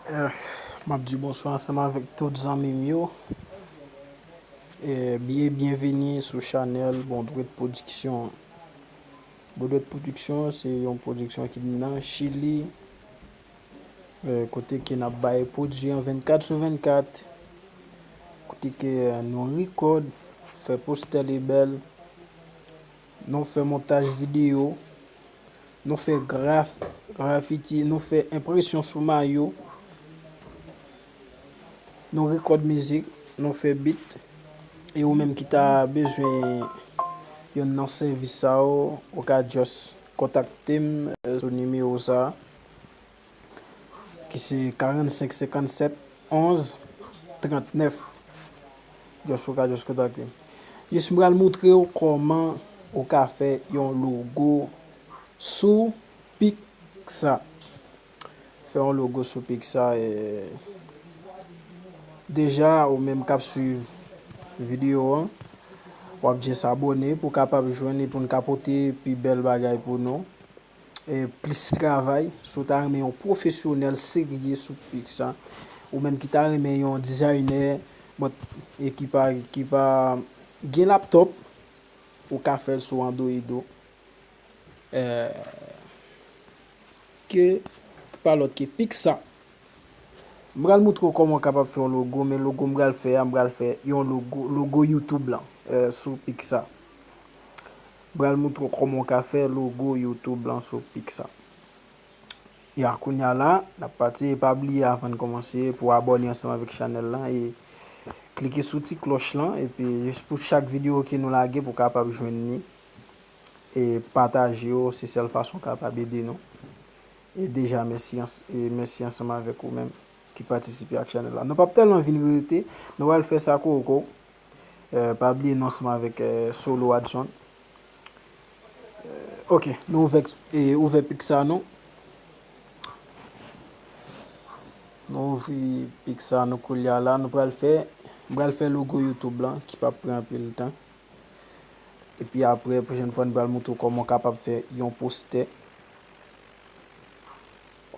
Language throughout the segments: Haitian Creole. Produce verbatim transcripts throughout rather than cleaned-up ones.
Eh, m ap di bonswa ansanm avèk tout zanmi m yo. Eh, byen, byenveni sou chanèl Bondrèt Pwodiksyon an. Bondrèt Pwodiksyon se yon pwodiksyon ki nan Chili, eh, kote ke n ap bay pwodui an vennkat sou vennkat, kote ke, eh, nou rekòd, fè postè lebèl, nou fè montaj videyo, nou fè graf-, grafiti, nou fè enpresyon sou mayo, nou rekòd mizik, nou fè bit. E ou menm ki ta bezwen yonn nan sèvis sa yo, ou ka just kontakte m, eh, sou nimewo sa a, ki se karannsenk senkannsèt onz trannèf. Just ou ka just kontakte m. Jis m pral moutre w kòman ou ka fè yon logo sou Picsa. Fè yon logo sou Picsa, eh, deja ou menm k ap swiv videyo an, w ap just abòne pou w kapab jwenn li, pou n ka pote pi bèl bagay pou nou. Eh, plis travay, si w ta renmen yon pwofesyonèl serye sou Picsa, ou menm ki ta renmen yon dizayinè, bon, e ki pa, ki pa gen laptòp, ou ka fè l sou Android ou. Eh, ke, pa lòt ke Picsa. M pral moutre w kòman w kapab fè yon logo, men logo m pral fè a, m pral fè yon logo, logo YouTube lan, eh, sou Picsa. M pral moutre w kòman w ka fè logo YouTube lan sou Picsa. Ya, kounye a la, n ap pati, e pa bliye avan n kòmanse pou abòne ansanm avèk chanèl lan e klike sou ti klòch lan, epi jis pou chak videyo ke nou lage pou w kapab jwenn li. E pataje yo, se sèl fason w kapab ede nou. E deja, mèsi ans-, e mèsi ansanm avèk ou menm ki patisipe ak chanèl la. Nou p ap tèlman vin rete, nou pral fè sa koko. Eh, pa bliye nou ansanm avèk, eh, Solo Adson. Eh, ok, nou ouvè, eh, ouvè Picsa nou. Nou ouvri Picsa nou koulye a la. Nou pral fè, m pral fè logo YouTube lan, ki p ap pran anpil tan. Epi apre, pwochèn fwa, nou pral moutre w kòman w kapab fè yon postè.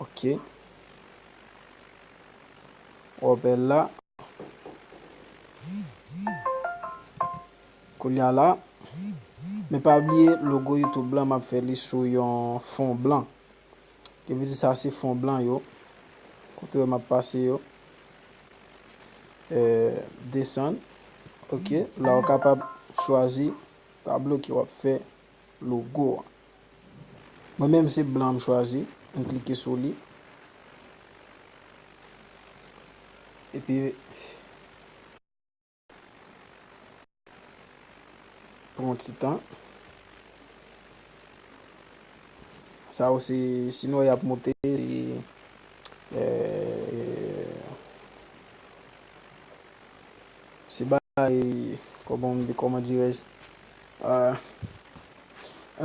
Ok. W ap wè la. Kounye a la, men pa bliye logo YouTube lan, m ap fè li sou yon fon blan. Ki vle di sa se fon blan yo. Kote w m ap pase yo. Eh, desann. Ok, la w kapab chwazi tablo ke w ap fè logo a. Mwen menm se blan m chwazi. M klike sou li. Epi, pran yon ti tan. Sa yo se, sinon y ap monte, se, eh, se bagay, kòman, kòman dirèj, ah,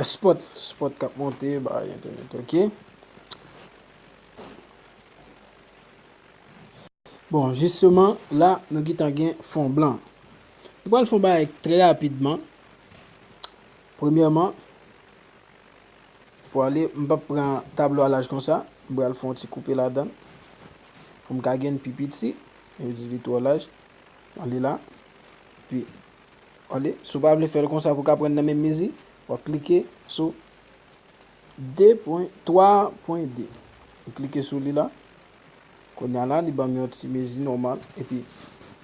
spot, spot k ap monte, bagay entènèt, ok. Bon, jisteman, la, nou gentan gen fon blan. Nou pral fè yon bagay trè rapidman. Premyèman, pou ale, m p ap pran tablo a laj konsa. M pral fè yon ti koupe ladan l pou m ka gen l pi piti. Yo di li twò laj. Ale la. Pi, ale, si w pa vle fè l konsa pou w ka pran nan menm mezi, w ap klike sou de pwen, twa pwen de. M klike sou li la. Kounye a la, li ban m yon ti mezi nòmal. Epi,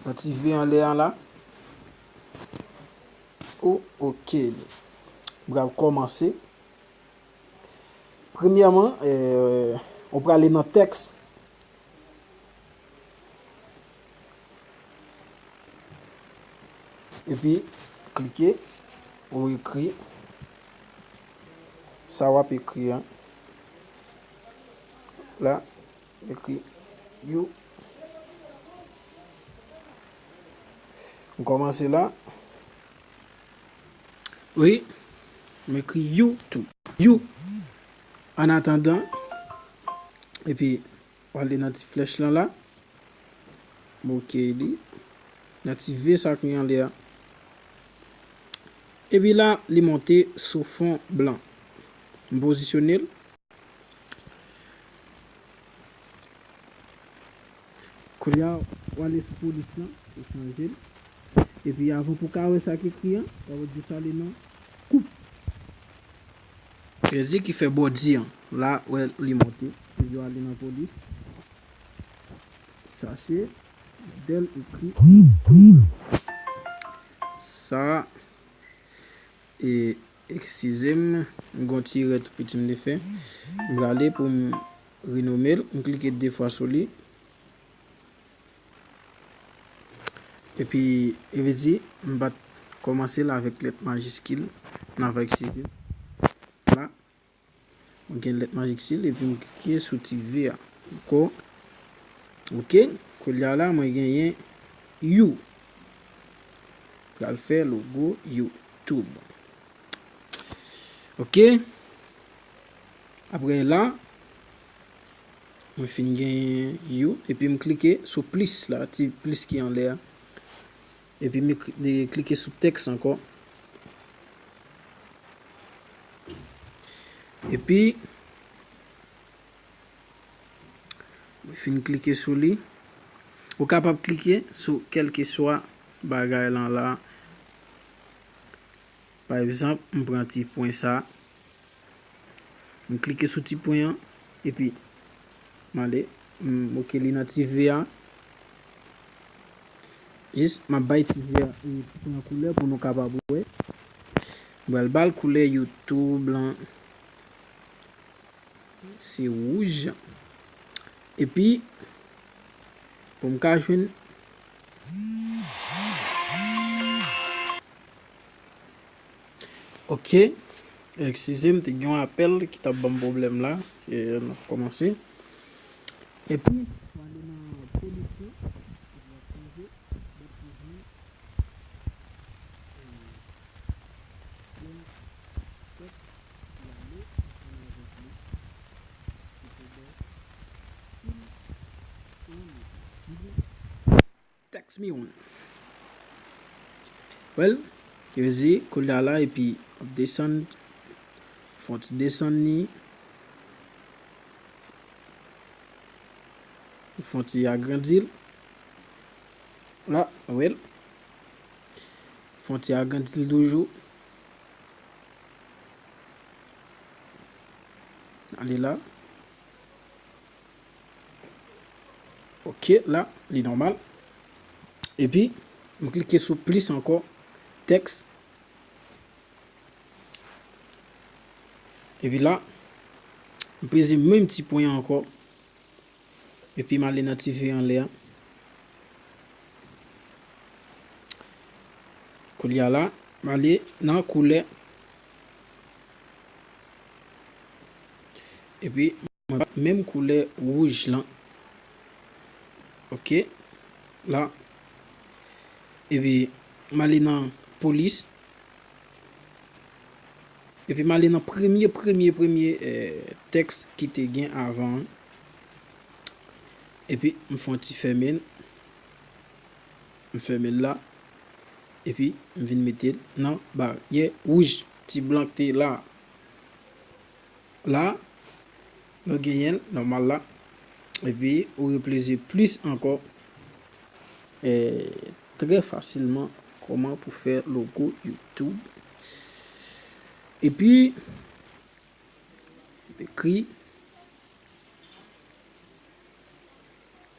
yon ti V anlè a la. O, ok. M pral kòmanse. Premyèman, eh, ou prale nan tèks. Epi, klike, ou ekri sa w ap ekri an. La, ekri you. M kòmanse la. Wi, m ekri you tou. You. An atandan, epi, w ale nan ti flèch lan la. M ok li. Nan ti V sa k gen anlè a. Epi la, li monte sou fon blan. M pozisyone l. Kounye a, w ale sou polis lan, ou chanje l. Epi avan pou w ka wè sa k ekri an, w ap jis ale nan koup. Kredi ki fè bòdi an. La, w wè li monte. Epi w ale nan polis. Chache, modèl ekri. Sa, e, eskize m, m gon ti erè tou piti m te fè. M prale pou m renome l. M klike de fwa sou li. Epi, e vle di, m pa t kòmanse l avèk lèt majiskil, nan avèk sivil. La, mwen gen lèt majiskil, epi m klike sou ti V a. Ankò. Oke, kounye a la, mwen genyen You. Pral fè logo YouTube. Oke. Apre la, mwen fin genyen You, epi m klike sou plis la, ti plis ki anlè a. Epi m ekri- de- klike sou tèks ankò. Epi, mwen fin klike sou li. Ou kapab klike sou kèlkeswa bagay lan la. Pa egzanp, m pran ti pwen sa. M klike sou ti pwen an, epi m ale, m, oke, li nan ti V a. Jis, m ap bay ti V a, e, ti pwen an koulè pou nou kapab wè. M pral ba l koulè YouTube lan. Se wouj. Epi, pou m ka jwenn. Oke. Eskize m, te gen yon apèl ki t ap ban m pwoblèm la. E, n ap kòmanse. Epi, pou ale nan polis yo, epi w ap chanje, w ap chanje, e, yon tèks ki ale ansanm avèk li. Ki se bò, pil, pil, pil. Text me one. Well, yo di, kounye a la, epi ap desann, fè yon ti desann li, fè yon ti agrandi l. La, well, fè yon ti agrandi l toujou. Ale la. Ok, la, li nòmal. Epi, m klike sou plis ankò, tèks. Epi la, m peze menm ti pwen an ankò. Epi m ale nan ti V anlè a. Kounye a la, m ale nan koulè. Epi, mwen bat menm koulè wouj lan. Ok. La. Epi, m ale nan polis. Epi, m ale nan premye, premye, premye, eh, tèks ki te gen avan an. Epi, m fè yon ti fèmen. M fèmen l la. Epi, m vin mete l nan baryè wouj. Ti blan k te la. La, nou genyen l nòmal la. Epi, ou repleze plis ankò, eh, trè fasilman kòman pou fè logo YouTube. Epi, ekri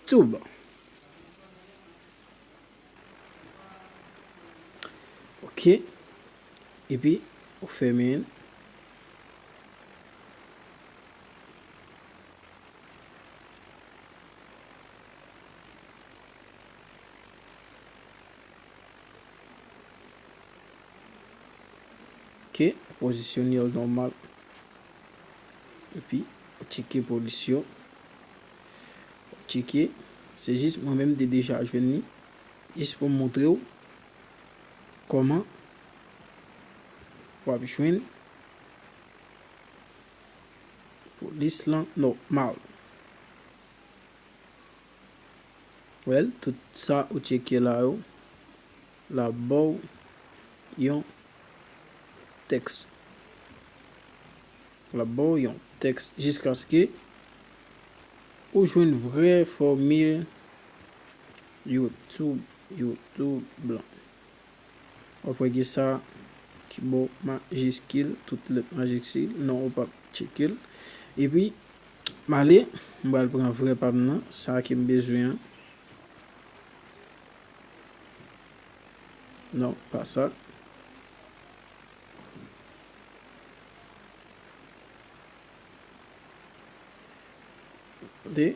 YouTube. Ok. Epi, ou fèmen l. Ok, pozisyone l nòmal. Epi, ou tcheke polis yo. Ou tcheke. Se jis mwen menm m te deja jwenn li. Jis pou m montre w kòman w ap jwenn polis lan nòmal. Well, tout sa ou tcheke la yo, l ap ba w yon tèks. L ap ba w yon tèks jiskaske ou jwenn vrè fòmil YouTube, YouTube. W ap wè gen sa ki bò majiskil, tout lèt majiskil, non, ou p ap tcheke l. Epi, m ale, m pral pran vrè pa m nan, sa ke m bezwen an. Non, pa sa. Tande.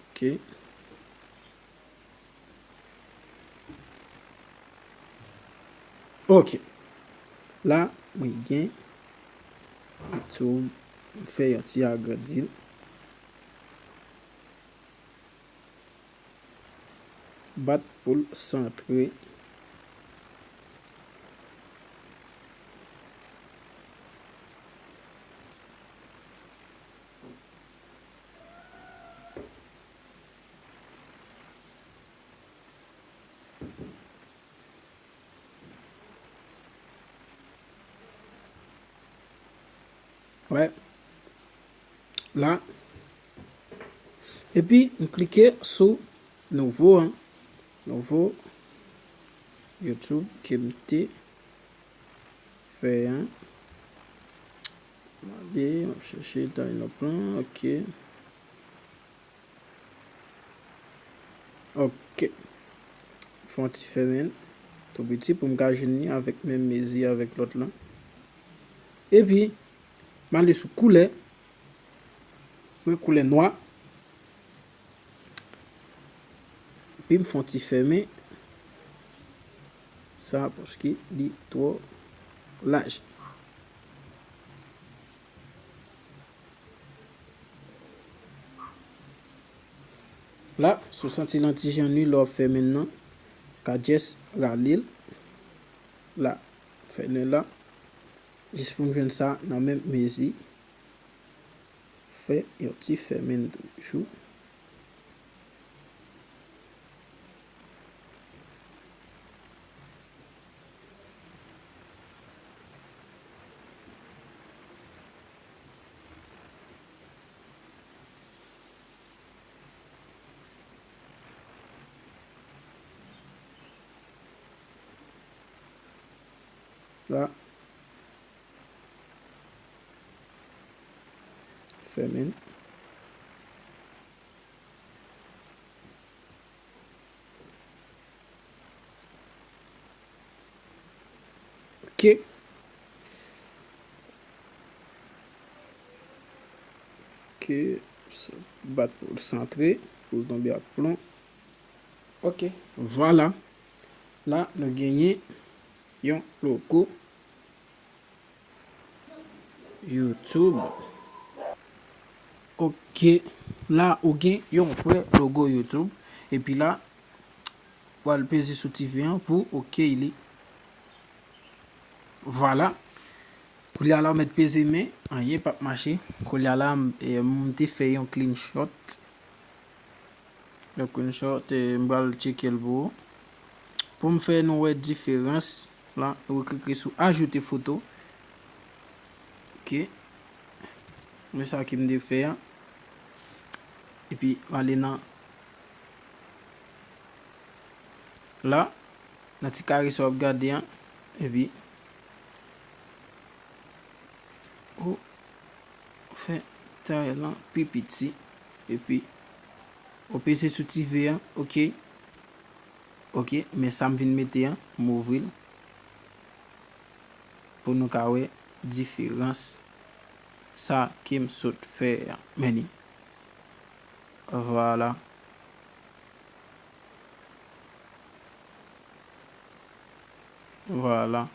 Ok. Ok. La, mwen gen YouTube, m fè yon ti agrandi l. Bat pou l santre. Wè. La. Epi, m klike sou nouvo an. Nouvo YouTube ke m te fè an. Gade, m ap chèche tan yon plan. Ok. Ok. Fè yon ti fèmen l tou piti pou m ka jwenn li avèk menm mezi avèk lòt lan. Epi, m ale sou koulè. Mwen koulè nwa. Epi m fè yon ti fèmen sa paske li twò laj. La, si w santi l yon ti jan nwi lè w ap fèmen l nan, ka just rale l. La, fèmen l la. Jis pou m jwenn sa nan menm mezi. Fè yon ti fèmen l toujou. La. Fèmen. Ok. Ok. Bat pou l santre, pou l tonbe ak plon. Ok. Vwala. La, nou genyen yon logo YouTube. Ok. La, ou gen yon vrè logo YouTube. Epi la, w al peze sou ti V an pou ok li. Vwala. Koulye a la, ou mèt peze, men anyen p ap mache. Koulye a la, m, e, m te fè yon clean shot. Yon screenshot, e, m pral tcheke l pou ou. Pou m fè nou wè diferans la, ou klike sou ajoute foto. Ok. Men sa ke m te fè a. Epi, m ale nan la, nan ti kare sa w ap gade a. Epi, ou fè tay lan pi piti. Epi, ou peze sou ti V an, ok. Ok, men sa m vin mete an, m ouvri l. Pou nou ka wè diferans sa ke m sot fè an. Men li. Vwala. Vwala.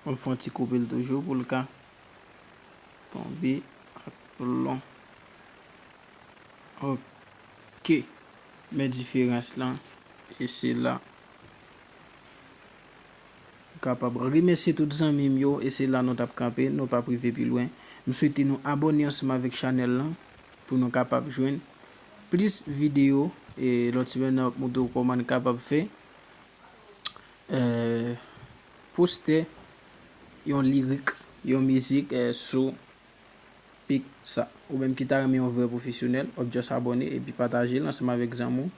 Mwen fè yon ti koupe l toujou pou l ka tonbe ak plon. Ok. Men diferans lan. E se la. Kapab remèsye tout zanmi m yo, e se la nou t ap kanpe, nou p ap rive pi lwen. M swete nou abòne ansanm avèk chanèl lan pou nou kapab jwenn plis videyo, e lòt semèn nan m ap montre w kòman n kapab fè, e, postè yon lirik. yon mizik eh, sou Pik sa. Ou menm ki ta renmen yon vrè pwofesyonèl, w ap just abòne epi pataje l ansanm avèk zanmi w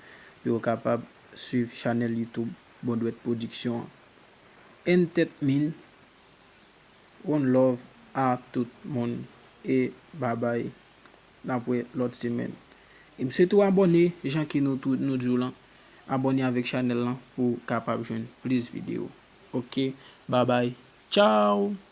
pou yo kapab swiv chanèl YouTube Bondwèt Production an. Entertainment, one love a tout moun e babay. N ap wè lòt semèn. E m swete w abòne jan ke nou tou nou di w lan. Abòne avèk chanèl lan pou w kapab jwenn plis videyo. Ok, babay, tchao!